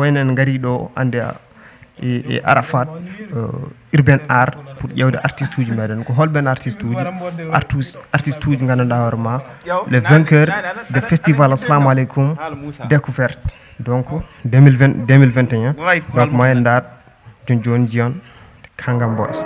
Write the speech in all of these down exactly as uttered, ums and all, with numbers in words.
Enen ngari ɗo, annde, e, e Arafat, euh, Urban Art, pour ƴeewde artiste uji meɗen. Ko holɓen artiste uji? Artus-, artiste uji nganndanɗaa hoore ma, les vainqueurs de festival Assalamu Alaikum Découverte. Donc, deux mille vingt, deux mille vingt et un. Donc, ma en ndaar, jooni jooni njiyon Kangam Boys.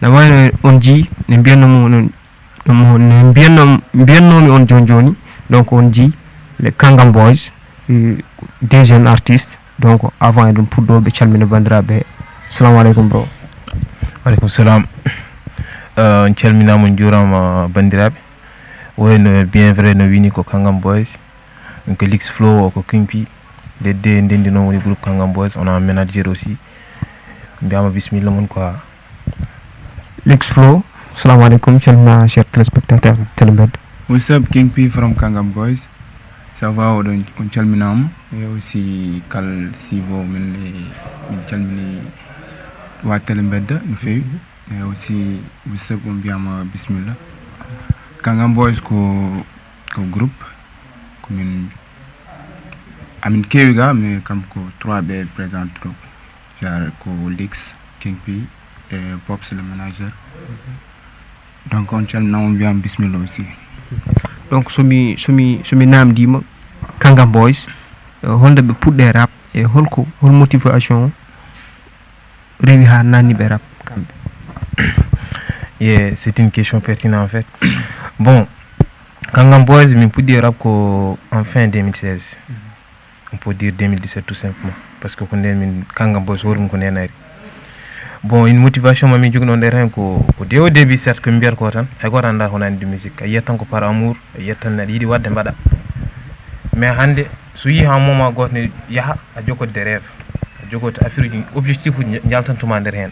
Na wayno on jii, ne mbiyanno mo onon, ɗum on ne mbiyanno, mbiyannoomi on jooni jooni. Donc, on jii, les Kangam Boys, euh, des jeunes artistes. Donc, avant eɗum puɗɗoo, ɓe calmina banndiraaɓe. Salamu aleykum, bro. Aleykum salam. Euh, on calminaama, on njuuraama, banndiraaɓe. Wayno bien vrai no wini ko Kangam Boys. Donc, Lix Flow o ko King P. Ledde ndendi noon woni groupe Kangam Boys. On a manager aussi. Mbiyaama bismilla mon quoi. Lix Flow, salamu aleykum, calmina cher téléspectateur Télé Mbedda. What's up, King P from Kangam Boys. Ça va, oɗon, on calminaama. E aussi kal sivo men, e min calmini waa Télé Mbedda no feewi. E aussi what's up, on mbiyaama bismilla. Kangam Boys ko, ko groupe, ko min, amin keewi ga, mais kam ko trois ɓe présente ɗo. Genre ko Lix, King P, e Pops le manager. Donc on calminaama, on mbiyaama bismilla aussi. Donc so mi, so mi, so mi naamndiima, Kangam Boys, eh, holno ɓe puɗɗi rap e holko, hol motivation rewi haa naatni ɓe rap kamɓe? Yeah, c'est une question pertinente en fait. Bon, Kangam Boys, min puɗɗi rap ko en fin deux mille seize. On peut dire deux mille dix-sept tout simplement. Parce que ko nden min, Kangam Boys hoore mum ko nden ari. Bon, une motivation ma min jogi ɗon nder hen ko, ko dès au début, certes, ko min mbiyata ko tan, hay gooto anndaa ko wonani de musique. A yiyat tan ko par amour, a yiyat tan aɗa yiɗi waɗde mbaɗa. Mais hannde, so yii haa moment gooto ne yaha, a jogoto des rêves, a jogoto affaire uji, objectif uji njaltantuma nder hen.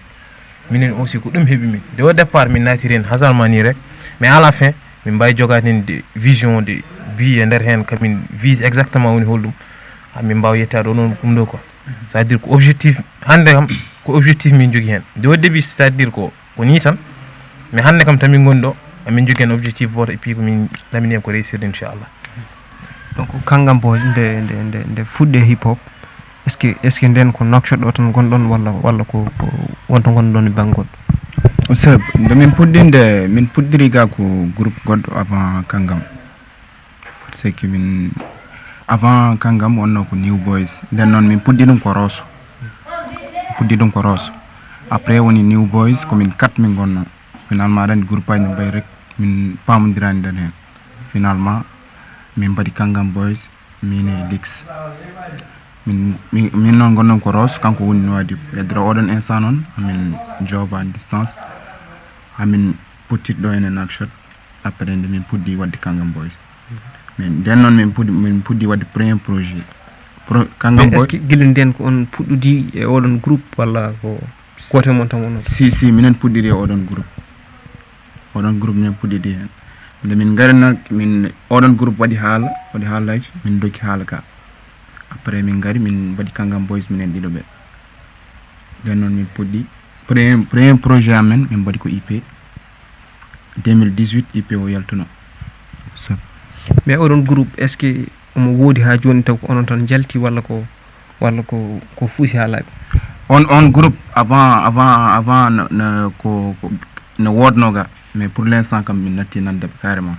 Minen aussi ko ɗum heɓi min. Dès au départ, min naatiri hen hasardement nii rek. Mais à la fin, min mbaawi jogaade hen de vision de but e nder hen, kamin vise exactement woni holɗum. Ha min mbaawa yettaade ɗo noon ɗum ɗo quoi. C'est-à-dire ko objectif, hannde kam, ko objectif min jogii hen. Dès au début, c'est-à-dire ko, ko nii tan. Mais hannde kam, tamin ngoni ɗo, amin jogii hen objectif gooto, et puis ko min lamini hen ko réussir, inchallah. Donc, Kangam Boys nde, nde, nde, nde fuɗɗi hip hop, est-ce que, est-ce que nden ko Nouakchott ɗo tan ngonɗon walla, walla ko, ko wonto ngonɗon e bannge goɗɗo? Seb, nde min puɗɗinde, min puɗɗiri ga ko groupe goɗɗo avant Kangam. Parce que min, avant Kangam wonno ko New Boys. Nden noon min puɗɗi ɗum ko Rosso. Min puɗɗi ɗum ko Rosso. Après woni New Boys, ko min quatre min ngonno. Finalement, aɗa anndi groupe aji no mbayi rek, min paamondirani nden hen. Finalement, min mbaɗi Kangam Boys, min e Lix. Min, min, min noon ngonnon ko Rosso, kanko woni Nouadhibou. E nder oɗon instant noon, amin jooba en distance. Amin pottit ɗo enen Nouakchott. Après, nde min puɗɗi waɗde Kangam Boys. Min, nden noon min puɗɗi, min puɗɗi waɗde premier projet. Pro-, Kangam Mais est-ce Boys. Que gila nden ko on puɗɗudi e oɗon groupe walla ko gooto e mon tan wonno? Si, si, minen puɗɗiri e oɗon groupe. Oɗon groupe minen puɗɗidi hen. Nde min ngari noon, min, oɗon groupe waɗi haala, waɗi haalaaji, min ndokki haala ka. Après min ngari, min mbaɗi Kangam Boys, minen ɗiɗo ɓe. Nden noon min puɗɗi. Premier, premier projet amen, min mbaɗi ko E P. Deux mille dix-huit, E P o yaltuno. So. Mais oɗon groupe, est-ce que omo woodi haa jooni taw ko onon tan njalti walla ko, walla ko, ko fuusi haalaaɓe? On, on groupe, avant, avant, avant, no, no, ko, ko, no woodno ga. Mais pour l'instant kam, min natti nande ɓe carrément.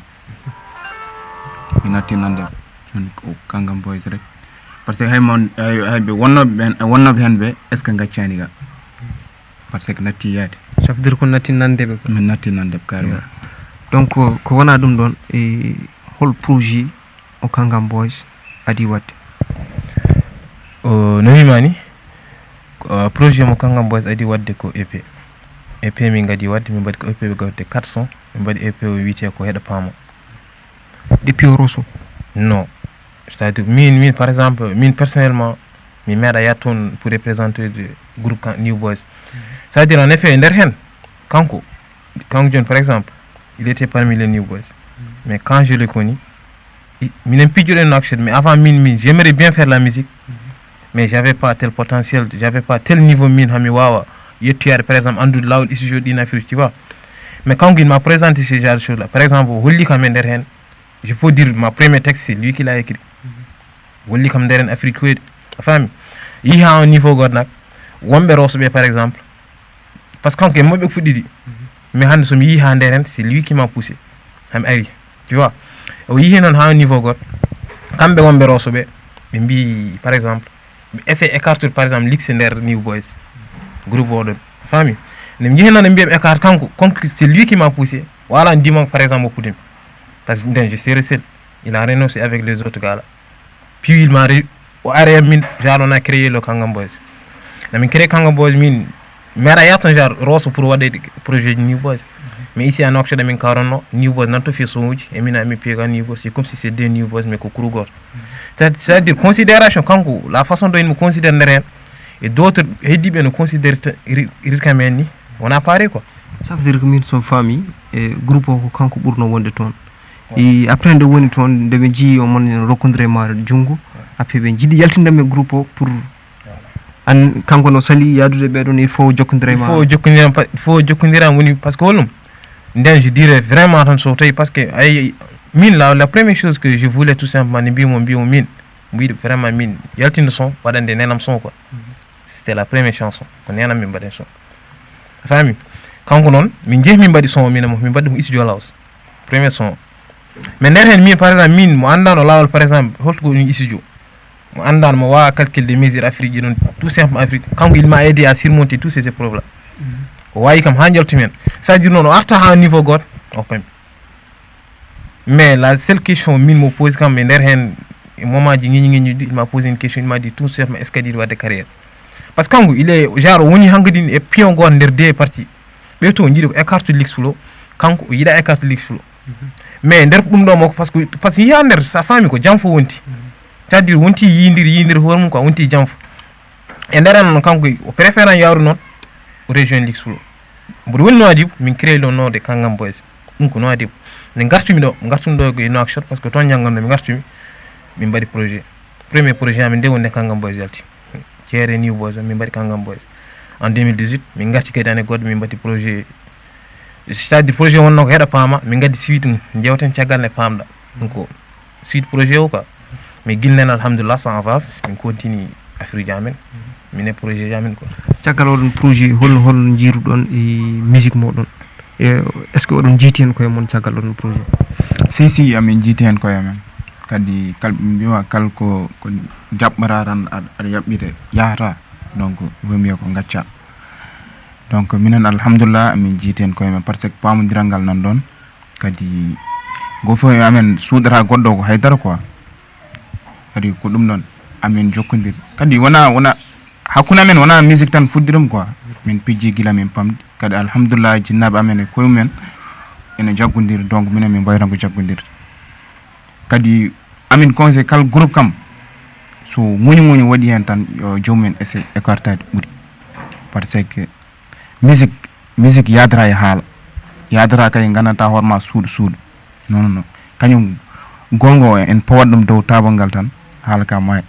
Min natti nande ɓe. Ɗum ko Kangam Boys rek. Parce que hay mon, hay, hay ɓe wonnooɓe ɓen, wonnooɓe hen ɓe, est-ce que ngaccaani ga? Parce que natti yaade. Ça veut dire ko natti nande ɓe quoi? Min natti nande ɓe carrément. Donc, ko, ko wona ɗum ɗon, e hol projet o Kangam Boys adi waɗde? O, no wiima ni, ko, uh, projet mo Kangam Boys adi waɗde ko E P. E P min ngadi waɗde, min mbaɗi ko E P ɓe gawde quatre cents, min mbaɗi E P o wiyetee ko Heɗa Paama. Depuis o Rosso? Non. C'est-à-dire, min, min, par exemple, min personnellement, mi meeɗa yaade toon pour représenter le groupe Ka-, New Boys. C'est-à-dire, en effet, e nder heen, kanko, kanko jooni, par exemple, il était parmi les New Boys. Mais quand je le connu, i- minen pijjoɗen Nouakchott, mais avant min, min, j'aimerais bien faire la musique, mais j'avais pas tel potentiel, j'avais pas tel niveau min hami wawa yettoyade, par exemple, andude lawol studio ɗi en Afrique, tu vois. Mais kanko il m'a présenté ce genre de choses là. Par exemple, o holli kam e nder hen, je peux dire, ma premier texte, c'est lui qui l'a écrit. O holli kam nder hen Afrique koyɗe, a faami. Yehi ha niveau goto nak, wonɓe Rosso ɓe, par exemple, parce que kanko e maɓɓe ko fuɗɗidi. Mais hande somi yehi ha nder hen, c'est lui qui m'a poussé hami ari, tu vois. O yehi noon ha niveau goto, kamɓe wonɓe Rosso ɓe, ɓe mbi, par exemple, ɓe essaye écartude, par exemple, Lix nder New Boys, groupe oɗon, a faami. Nde mi yehi noon ɓe mbiya mi écarte, kanko, kanko c'est lui qui m'a poussé. Wala ndima, par exemple, o puudimi, parce que nden je serai seul. Il a renoncé avec les autres gars là. Puis il m'a re- o ari e min, genre, on a créé le Kangam Boys. Nde min créé Kangam Boys, min mi ara yahtan genre Rosso pour waɗde projet ji New Boys. Mais ici à Nouakchott, min karonno New Boys nan to fi son uji, e mina mi pega New Boys, c'est comme si c'est deux New Boys, mais ko kuru goto. C'est- c'est-à-dire considération, kanko, la façon dont il me considère nder hen, et d'autres heddiɓe no considère rirka men ni, wona pareil quoi. Ça veut dire que min so faami, e groupe o ko kanko ɓurno wonde toon. Et après nde woni toon, nde ɓe njii omon ene rokkondira e maaro junngo, après ɓe njiɗi yaltinde men groupe o pour an, kanko no sali yaadude ɓeɗon, il faut jokkondira e il faut maaro. Jokkondira pa- il faut jokkondira woni, parce que holɗum? Nden je dirais vraiment tan, so tawi, parce que ay, min la, la première chose que je voulais tout simplement, ne mbimo mbimo min, mbiɗo vraiment min yaltinde son, waɗande nenam son quoi. C'était la première chanson, ko nenam min mbaɗen son, a faami. Kanko noon min jeehi min mbaɗi son o, min mo min mbaɗi mo studio Laos, premier son. Mais nder hen min, par exemple, min mo anndano laawol, par exemple, holto ko ɗum studio, mo anndano, mo wawa calcul de mesure Afrique ji ɗon, tout simplement Afrique, kanko il m'a aidé à surmonter tous ces épreuves là. O wawi kam ha jaltu men, c'est à dire noon o arta ha niveau goto o pami. Mais la seule question min mo pose kam e nder hen, e moment ji ŋeñi ŋeñuɗi, il m'a posé une question, il m'a dit tout simplement, est-ce que aɗa yiɗi waɗde carrière? Parce que kanko il est genre, o woni hankadi e pion goto nder deux parties. Ɓe to jiiɗi ko écarte Lix Flow, kanko o yiɗa écarte Lix Flow. Mais nder ɗum ɗo makko, parce que, parce que yiya nder, sa faami, ko jam fo wonti. C'est-à-dire wonti yiydir, yiydir hoore mum quoi, wonti jam fo. E nder an noon, kanko o préférant yaaru noon o région Lix Flow. Mboɗo woni Nouadhibou, min créé ɗo noon de Kangam Boys. Ɗum ko Nouadhibou. Nde ngartumi ɗo, ngartumi ɗo ko e Nouakchott, parce que toon njannganno mi, ngartumi, min mbaɗi projet. Premier projet amin nde woni nde Kangam Boys yalti. Jeere New Boys, min mbaɗi Kangam Boys. En deux mille dix-huit, min ngarti kadi année goɗɗo, min mbaɗi projet. C'est-à-dire projet wonno ko heɗa paama, min ngaddi suite mum, jewten caggal nde paamɗa. Donc, suite projet o quoi. Mais gila nden, alhamdulillah, ça avance, min continue affaire ji amen. Min e projet ji amen quoi. Caggal oɗon projet, holno, holno jiiruɗon e musique moɗon? E, est-ce que oɗon jiiti hen koye mon caggal oɗon projet? Si, si, amin jiiti hen koye amen. Kadi kal-, mbima kal ko, ko jaɓɓata tan aɗa, aɗa yaɓɓite, yahata. Donc, wemi ko gacca. Donc, minen, alhamdulillah, amin jiiti hen koye men, parce que paamondiral ngal nan ɗon. Kadi, goo fof e amen suuɗata goɗɗo ko haydara quoi. Kadi ko ɗum ɗon amin jokkondir. Kadi wona, wona, hakkunde amen wona musique tan fuɗɗi ɗum quoi. Min pijji gila min pamdi. Kadi, alhamdulillah, jinnaaɓe amen e koye mumen ene jaggondiri. Donc, minen min mbawi tan ko jaggondirde. Kadi, amin conseil kala groupe kam, so ŋuñu ŋuñu waɗi hen tan, yo joomum en essaye écartade ɓuri. Parce que musique, musique yadata e haala. Yadata kay gandanta hoore ma suuɗo suuɗo. Non, non, non. Kañum gonga o en pawat ɗum dow taabal ngal tan, haala ka maaya.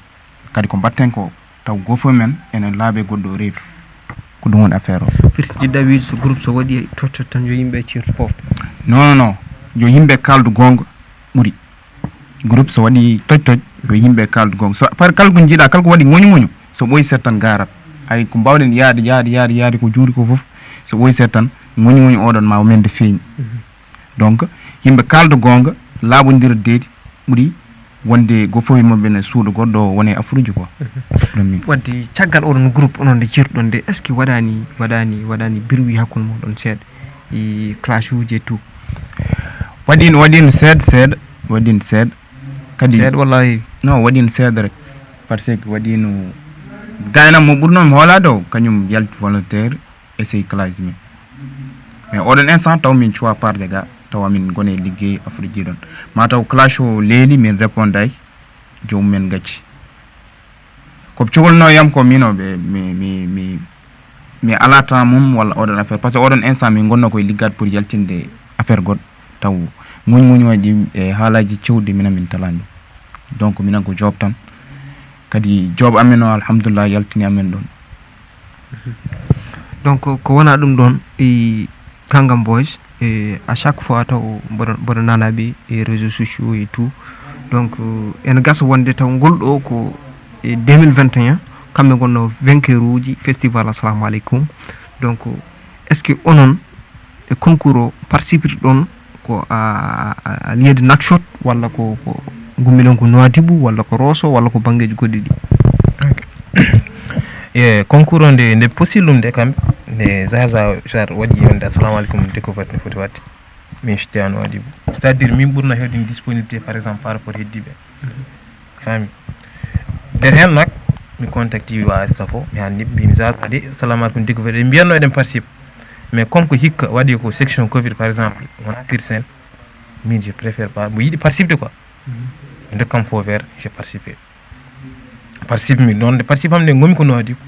Kadi ko mbatten ko, taw goo fof men ene laabe goɗɗo o reewi. Ko ɗum woni affaire o. Firti jiɗɗa wiide so groupe so waɗi totta tan yo yimɓe ceertu pofta? Non, non, non. Yo yimɓe kaldu gonga ɓuri. Groupe so waɗi toj toj, yo yimɓe kaldu gonga. So par kala ko jiiɗa, kala ko waɗi ŋoñu ŋoñu, so ɓooyi seeɗa tan garat. Ay ko mbawɗen yaade, yaade, yaade, yaade ko juuri ko fof, so ɓooyi seeɗa tan, ŋoñu ŋoñu oɗon ma o men de feeñi. Donc, yimɓe kalda goonga, laaɓondira deedi ɓuri wonde go fof e maɓɓe ne suuɗa goɗɗo o wona e affaire uji quoi. Ɗum min. Wadde caggal oɗon groupe onon nde ceertuɗon nde, est-ce que waɗani, waɗani, waɗani bruit hakkunde moɗon seeɗa e clash uji et tout? Waɗino, waɗino seeɗa, seeɗa, waɗino seeɗa. Kadi seeɗa wallahi. Non, waɗino seeɗa rek. Parce que waɗino gaynam mo ɓurno mi hoolaade o, kañum yalti volontaire. Essaye clash min. Mais oɗon instant taw min cuwa parde ga, taw amin gone e liggey affaire ji ɗon. Ma taw clash o leeli min réponday, joomum men gacci. Ko ɓe cukalno yam ko min o ɓe, mi, mi, mi, mi ala temps mum walla oɗon affaire. Parce que oɗon instant min gonno koye liggade pour yaltinde affaire goɗɗo. taw muñ muñooji e haalaaji cewɗi minen min talaani ɗum. Donc minen ko job tan. Kadi job amen o, alhamdulillah, yaltini amen ɗoon. Donc ko wona ɗum ɗoon, e Kangam Boys, e à chaque fois taw mboɗo mboɗo nanaɓe e réseaux sociaux et tout. Donc ene gasa wonde taw ngol ɗo ko e deux mille vingt et un kamɓe ngonno vainqueur uji festival Assalamu Aleykum. Donc est ce que onon e concours o participir ɗon ko a, a, a liyede Nouakchott, walla ko, ko gummiɗon ko Nouadhibou, walla ko Rosso, walla ko banngeeji goɗɗi ɗi? E concours o nde nde possible ɗum nde kam nde Zaza Jar waɗi wonde Assalamu Aleykum découverte ne foti waɗde. Min jetti à Nouadhibou, c'est à dire min ɓurna heewde disponibilité par exemple par rapport heddiiɓe. Faami. Nder heen nak mi contacti wa staff o, mi haalni ɓe, mbimi Zaza de, Assalamu Aleykum découverte, ɓe mbiyatno eɗen participe. Mais comme ko hikka waɗi ko section covid par exemple, wona sur scène, min je préfère pas, mbo yiɗi participe quoi, mi dokkam feu vert, je participe. Participe mi ɗoon, nde participe am nde ngonmi ko Nouadhibou.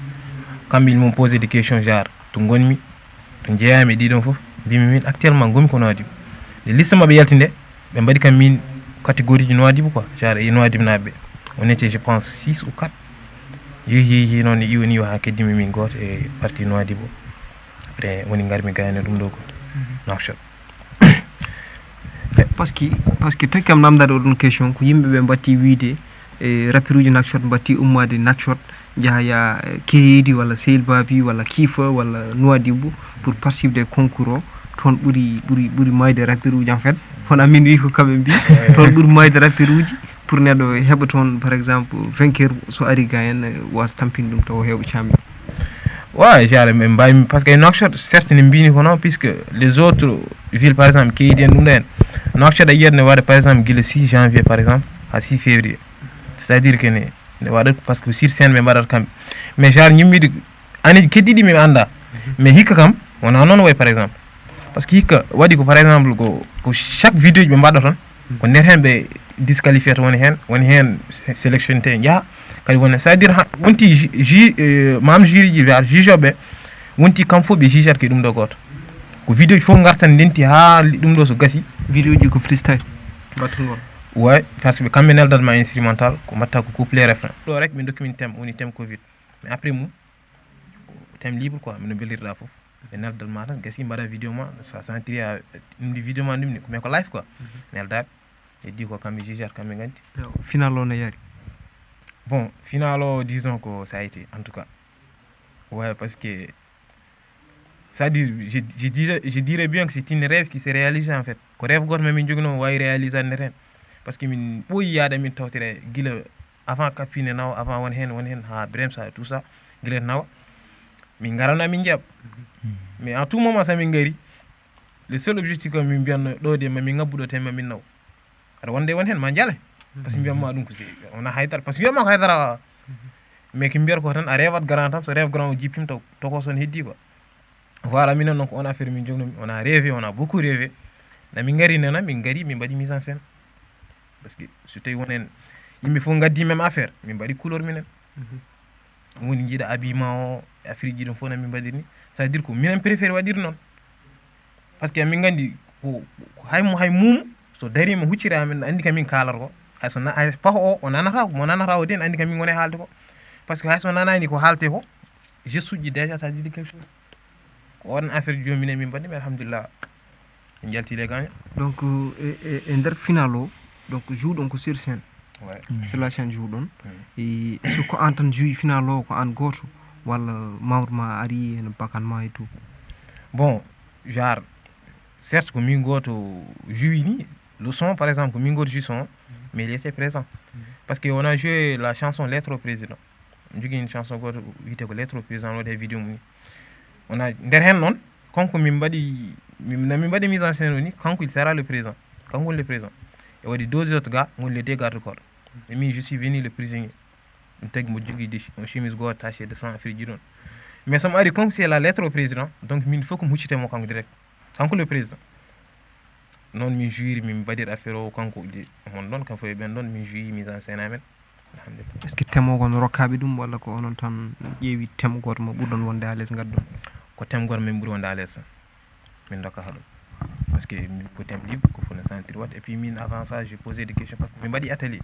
Kamɓe ils m'ont posé des questions genre to ngonmi, to njeeyami e ɗiɗon fof. Mbimi min actuellement ngonmi ko Nouadhibou. Nde liste maɓɓe yalti nde, ɓe mbaɗi kam min catégorie ji Nouadhibou quoi, genre e Nouadhibou naaɓe ɓe. On était je pense six ou quatre. Yehi yehi yehi noon, iwani iwa haa keddimi min gooto e parti Nouadhibou. Après woni ngarmi gayno ɗum ɗo ko Nouakchott. Parce que parce que tokki am namdade oɗon question ko yimɓe ɓe mbatti wiide e rapperuji Nouakchott mbatti ummade Nouakchott, njaha ya Keydi walla Sehil Babi walla Kiifa walla Nouadhibou pour participe e concours o. Toon ɓuri ɓuri ɓuri mayde rapperuji en fait. Hono amin wi ko kamɓe mbi toon ɓuri mayde rapperuji pour neɗɗo heɓa toon par exemple vainqueur, so ari ga en wasa tampinde ɗum tawa heɓa cammi. Wa genre min mbawi parce que Nouakchott certes ne mbini ko non puisque les autres villes par exemple Keydi en ɗum ɗo en, Nouakchott a yiyat ne waɗa par exemple gila six janvier par exemple ha six février. C'est à dire que ne ne waɗat parce que sur scène ɓe mbaɗat kamɓe. Mais genre ñimmiɗi année keddiɗi mi annda. Mais hikka kam wona noon way par exemple. Parce que hikka waɗi ko par exemple ko ko chaque vidéo ji ɓe mbaɗa toon, ko nder heen ɓe disqualifié to, woni heen woni heen sélectionné njaha. Kadi wona c'est à dire wonti ju mam jury ji genre juge ɓe wonti kam fof ɓe jugeat ke ɗum ɗo gooto. Ko vidéo ji fof ngartan ndenti haa ɗum ɗo so gasi. Vidéo ji ko freestyle mbattungol. Way parce que kamɓe neldat ma instrumental ko mbatta ko couple refrain ɗo rek ɓe dokki min thème woni thème covid. Mais après mum ko thème libre quoi, mino bellirɗa fof ɓe neldat ma tan gasi mbaɗa vidéo ma sa sentiri a ɗumdi vidéo ma ɗumni mais ko live quoi. Neldaɓe heddi ko kamɓe jugeat kamɓe gandi. Final o no yari? Bon final o disons ko ça a été en tout cas. Ouais parce que c'est à dire je, je, dirais, je dirais bien que c'est une rêve qui s'est réalisée en fait. Ko rêve goto ma min jogino wawi réalisade nder hen. Parce que min ɓooyi yaade min tawtira gila avant kapine nawa avant won hen won hen ha bremsa tout ça gila nawa. Min garana min jeeɓa. Mais à tout moment sa min gari le seul objectif ko min mbiyanno ɗo de ma min ngabbuɗo te ma min naw. Aɗa wonde won hen ma jale. Parce que mbiyamma ɗum ko wona haydara parce que mbiyamma ko haydara. Mais ki mbiyata ko tan a rêvat grand tan so rêve grand o jippima taw toko son heddi quoi. Voilà minen noon ko on affaire min jognomi on a rêvé on a beaucoup rêvé. Na min ngari nana min ngari min mbaɗi mise en scène. Parce que so tawi won hen yimɓe fof gaddi même affaire min mbaɗi couleur minen. Woni jiiɗa habillement o e affaire ji ɗum fof na min mbaɗir ni. Ça veut dire ko minen préféré waɗir noon. Parce que min gandi ko hay hay mum so darima hucciri amen andi kamin kaalata ko hay so hay paho o o nanata mo nanata o den andi kamin woni haalde ko. Parce que hay so nanani ko haalte ko gestuji déjà ça dit quelque chose. Ko on affaire jomine min mbaɗi mi alhamdulillah. Min jalti les gagne. Donc e e nder final o donc jouɗon ko sur scène. Ouais. Sur la chaîne jouɗon. Est ce que ko an tan jouyi final o ko an goto walla mawɗo ma ari hen bakan ma et tout? Bon genre certes ko min goto jouyi ni le son par exemple ko min goto jouyi son mais il était présent. Parce que on a joué la chanson lettre au président. Jogui une chanson goto wiyete ko lettre au président waɗi vidéo mum ni. On a nder hen noon kanko min mbaɗi min mbaɗi mise en scène o ni kanko il sera le présent. Kanko woni le présent. E waɗi deux autres gars ngoni les deux garde corps. E min je suis venu le prisonnier. Ɗum tagi mo jogui de chemise goto taché de sang affaire ji ɗon. Mais somo ari kanko c'est la lettre au président donc min fof komi huccitemo kanko direct. Kanko le président. Noon min jouiri min mbaɗir affaire o kanko mon ɗon kam fof e ɓen ɗon min jouiri mise en scène amen. Alhamdulillah. Est ce que thème o ko no rokkaɓe ɗum walla ko onon tan ƴeewi thème goto mo ɓurɗon wonde à l'aise gadduɗon? Ko thème goto min ɓuuri wonde à l'aise min dokkata ɗum. Parce que ko thème libre, ko fof no sentir waɗde. Et puis min, avant ça, j'ai posé des questions parce que min mbaɗi atelier.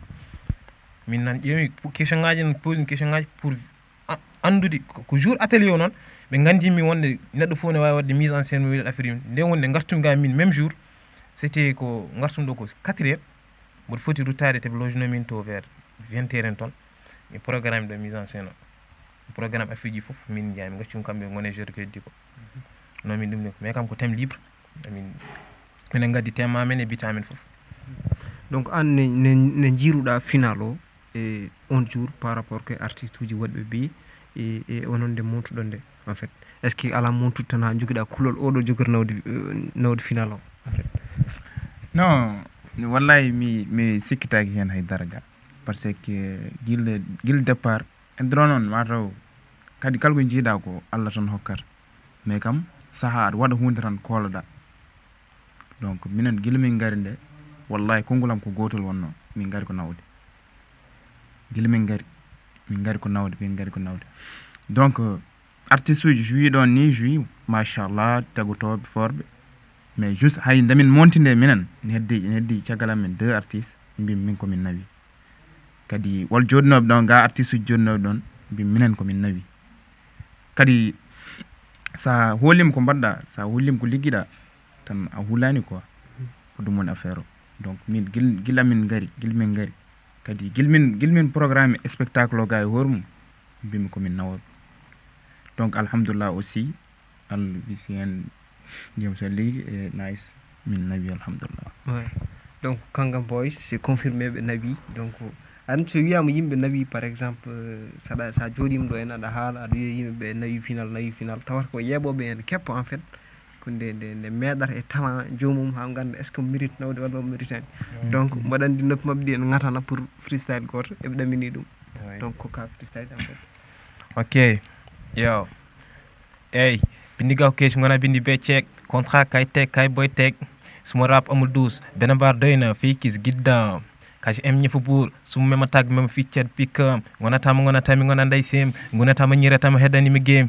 Min nan ƴeewi question ngaji, nan posi question ngaji pour anndude ko jour atelier o noon, ɓe nganndinmi wonde neɗɗo fof ne waawi waɗde mise en scène mo wiɗa affaire yum. Nde wonde ngartumi ga min même jour, c'était ko ngartum ɗo ko quatre heures. Mboɗo foti ruttaade te ɓe loginomin to vers vingt heures en toon. Mi programme ɗo mise en scène o, programme affaire ji fof min njaami, gaccum kamɓe ngone jeur ko heddi ko. Non, min ɗum ne ko mais kam ko thème libre. Amin, minen ngaddi thème amen e bita amen fof. Donc an ne, ne, ne jiiruɗa final o e on jour par rapport que artiste uji woɗɓe bi e, e onon nde montuɗon nde en fait, est ce que ala montude tan ha joguiɗa kulol oɗo jogori nawde nawde final o en fait? Non, wallahi mi mi sikkitaki hen hay daraga, parce que guila guila départ e dro noon mataw kadi kala ko jiiɗa ko Allah tan hokkata. Mais kam saha aɗa waɗa hunde tan kooloɗa. Donc minen gila min ngari nde, wallahi konngol am ko gootol wonno, min ngari ko nawde. Gila min ngari, min ngari ko nawde, min ngari ko nawde. Donc artiste uji joui ɗon ni joui machallah, tagotooɓe forɓe. Mais juste hay nde min monti nde minen ne heddi ne heddi caggal amen deux artistes, mbimi min komin nawi. Kadi wol jooɗinooɓe ɗon ga artiste uji jooɗinooɓe ɗon, mbimi minen komin nawi. Kadi sa hoolima ko mbaɗɗa, sa hoolima ko liggiɗa, tan a hulani quoi. Ko ɗum woni affaire o. Donc min gila min ngari gila min ngari, kadi gila min gila min programme spectacle o ga e hoore mum, mbimi komin nawooɓe. Donc alhamdulillah aussi, Allah wisi hen, joom salli e nice, min nawi alhamdulillah. Ouais. Donc Kangam Boys c'est confirmé, ɓe nawi. Donc an so wiyama yimɓe nawi par exemple, saɗa sa jooɗima ɗo en aɗa haala aɗa wiya yimɓe ɓe nawi final nawi final, tawata ko yeeɓoɓe en keppa en fait. Ko nde nde nde meeɗata e talent joomum ha ganda est ce que mérite nawde walla o méritani. Donc mbaɗa andi noppi mabɓe ɗi en gatana pour freestyle goto eɓe ɗamini ɗum. Donc ko ka freestyle en fait. Ok. Yo. Eyyi, bindi gaw keeci gona bindi be ceek, contrat kay tek kay boy tek. Suma rap amul douze, bene mbar doyna fii kis gidda. Kaci em ñefu buur, sum mema tag mema fii ced pik. Gonatama gonatami gona nday sem, gonatama ñiratama heddani mi game.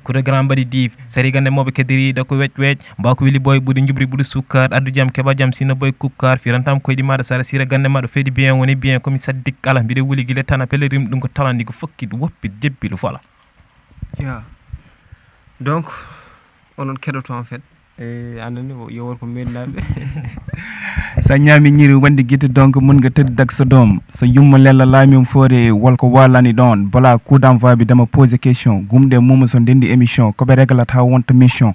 Kude grand mbaɗi diif, sari gande moɓe kediri da ko wec wec. Mbaw ko wili boy ɓuɗi njubri ɓuɗi sukkar, addu jam keɓa jam sino boy kubkar. Firantam koyɗi maɗa sara sira gande maɗa fedi bien woni bien komi saddik ala mbiɗa wuli gile tana pele rim ɗum ko talandi ko fokkit woppit jebbilu fala. Ya. Donc onon keɗoto en fait, e andani o yowor ko meɗinaɓe. Sa ñaami ñiri wandi gite donc mun nga tëdd dak sa doom, sa yumma lella laamim foore wol ko walani ɗon. Bala coup d'envoi bi dama poser question, gumɗe muma so ndendi émission koɓe réglat ha wonta mission.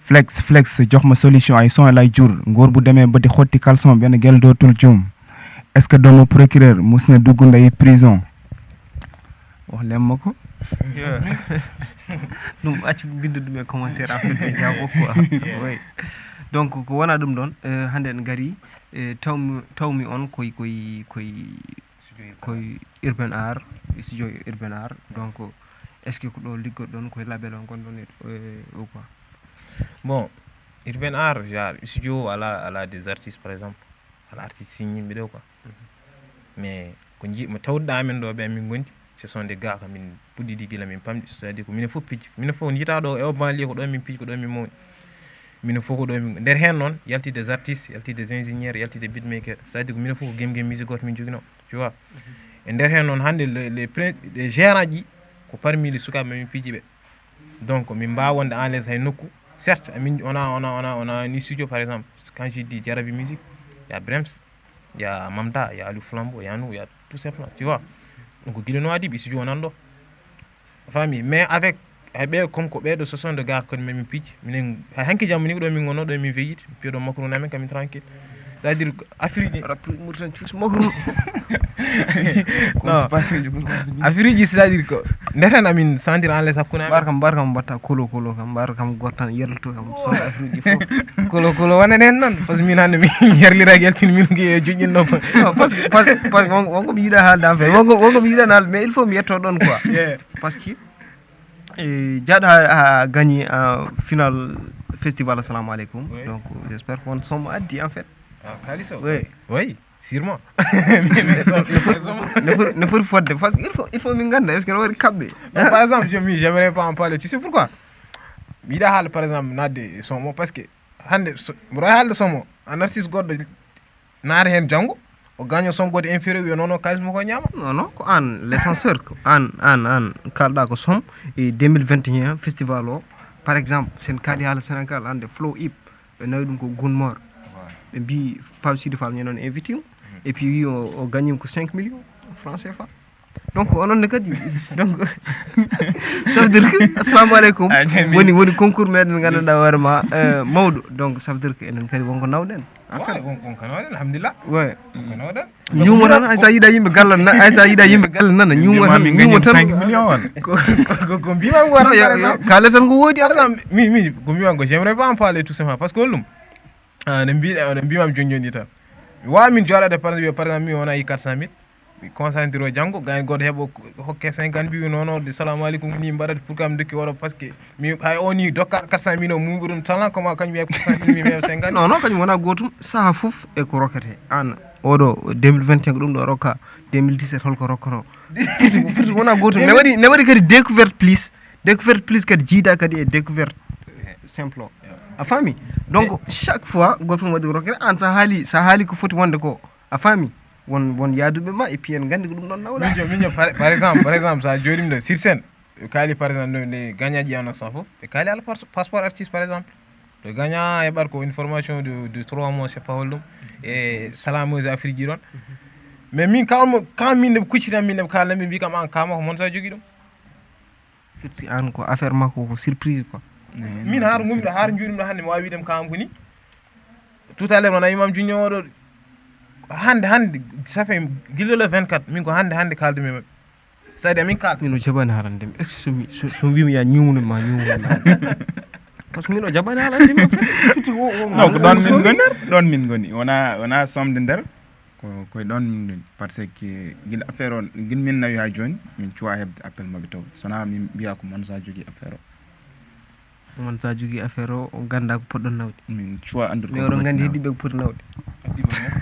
Flex flex jox ma solution ay son lay jur, ngor bu demee ba di xotti caleçon benn gel dootul jum. Est ce que doomu procureur mus na dugg nday prison? Wax leen ma ko. Ɗum accu binde ɗum e commentaire en fait, jaabo quoi. Oui. Donc ko wona ɗum ɗon, hande en gari, tawmi tawmi on koy koy koy koy Urban Art, studio Urban Art. Donc est ce que ko ɗo liggoɗon koye label on gonɗon e o quoi? Bon, Urban Art genre studio ala ala des artistes par exemple, ala artiste signé mbiɗo quoi. Mais ko jiɗmi tawduɗa amen ɗo ɓe amin gondi, ce sont des gars ko min puɗɗiɗi gila min pamɗi, c'est à dire ko minen fof pijji minen fof jiita ɗo e o banlieue ko ɗo min pijji ko ɗo min mawni. Minen fof ko ɗo min nder hen noon yalti des artistes, yalti des ingénieurs, yalti des beatmakers, c'est à dire ko minen fof ko game game musique goto min jogino, tu vois. E nder hen noon hande les les prin- les gérant ji ko parmi les sukaɓe min pijji ɓe. Donc min mbawa wonde en l'aise hay nokku. Certes amin ona ona ona ona ni studio par exemple, quand je dis jarabi musique, ya Brems, ya Mamda, ya Aliou Flambeau, ya nous, ya tout simplement, tu vois. Donc guila no adi ɓe studio onan ɗo, a faami, mais avec hay ɓe comme ko ɓeɗo soixante de gars kadi min pijji minen hay hanki jamma ni ko ɗo min gonno ɗo min veyit piyoɗo makruna amen kamin tranquille. C'est à dire affaire ji Rappel Mauritanie cuuti makruna. Non. Affaire ji c'est à dire ko ndeten amin sentir en les hakkunde amen. Mbar kam mbar kam mbatta kolo kolo kam mbar kam goto tan yerlito kam soda affaire ji fof. Kolo kolo wanen hen noon. Parce que min hande mi yerliraki yaltin min ko e joƴƴinno. Parce que parce que parce que wonko mi yiɗa haalde en fait, wonko wonko mi yiɗa haalde mais il faut mi yetto ɗon quoi. Parce que e jaaɗo ha gagné final festival assalamu aleykum. Donc j'espère que won somme addi en fait. Ah, kalis o. Oui. Oui, sûrement. No foti fodde parce que il faut il faut min ganda est ce que no waɗi kaɓɓe? Par exemple, je j'aimerais pas en parler, tu sais pourquoi? Mi yiɗa haala par exemple nadde son mo parce que hannde so- mboɗo wawi haalde somo, un artiste goɗɗo naata heen janngo, o gaño somme goɗɗo inférieur, wiya non non, kaalis mo ko ñaama. Non non, ko aan l'essentiel, ko aan aan aan kalɗa ko somme. E deux mille vingt et un festival o, par exemple, sen kaali haala Sénégal, hannde Flow Hip, ɓe nawi ɗum ko Gunmor. Ɓe mbi Pape Sidi Fall ñande noon invité mo, et puis wi o o gañi ko cinq millions francs C F A. Donc onon ne kadi, donc ça veut dire que, assalamu aleykum, woni woni concours meɗen gandanɗa hoore ma, euh, mawɗo. Donc ça veut dire que enen kadi wonko nawɗen en fait. Wonko nawɗen, alhamdulillah. Ouais. Wonko nawɗen. Ñuumo tan, ay sa yiɗa yimɓe galle na- ay sa yiɗa yimɓe galle nana ñuumo tan, ñuumo tan. Cinq millions on. Ko- ko- ko mbimami wona, par exemple, kaale tan ko woodi. Par exemple, mi mi ko mbimami ko, j'aimerais pas en parler tout simplement, parce que holɗum? Ah, no mbiɗa no mbimami joni joni tan, mi wawa min jooɗade par exemple, par exemple mi wona yi quatre cent mille, mi concentré o janngo, gayni goto heeɓo hokke cinquante mille, non non, de salamu aleykum ni mbaɗat pour kam dokki oɗo, parce que mi hay o ni dokka quatre cent mille o mumɓe ɗum talent, comment kañum wiya quatre cent mille, mi wiya cinquante. Non non, kañum wona gotum, saaha foof e ko rokkete. An oɗo deux mille vingt et un ko ɗum ɗo rokka, deux mille dix-sept holko rokkano? Firti firti wona gotum. Ne waɗi ne waɗi kadi découverte plus, découverte plus kadi jiida kadi e découverte simple o. A faami? Donc chaque fois goto fof waɗi rokkere, an sa haali sa haali ko foti wonde ko, a faami? Won won yaaduɓe ma, et puis en nganndi ko ɗum ɗon nawɗa. Min jo min jo par par exemple par exemple sa jooɗima ɗo sur scène, ɓe kaali par exemple no nde gañaji ana son fof, ɓe kaali ala passeport artiste par exemple. Ɓe gaña heɓat ko une formation de de trois mois, c'est pas holɗum, e salameuse Afrique ji ɗon. Mais min kawmo kan min nde ɓe kuccitan min nde ɓe kaalna min mbi kam an kama ko mon sa jogui ɗum. Firti an ko affaire makko ko surprise quoi. Min har gumɗo har juuɗum ɗo hannde mi wawi wiidem kam ko ni. Tout à l'heure wona imam junño oɗo, hannde hannde ça fait gillo le vingt-quatre, min ko hannde hannde kaldumi e maɓɓe. C'est-à-dire min kal min o jaɓani haalande mi, est ce que somi so so mbimi ya ñuwnu ma ñuwnu ma? Parce que min o jaɓani haalande mi. Firti o o non ko ɗon min ngoni. Ɗon min ngoni, wona wona somde nder. Ko koye ɗon min ngoni, parce que gila affaire on gila min nawi ha joni min cuwa heɓde appel maɓɓe taw, sona min mbiya ko mon sa jogui affaire o. Mon sa jogui affaire o, o ganda ko poɗɗon nawde. Min cuwa andude mais oɗon gandi heddiɓe ko poti nawde.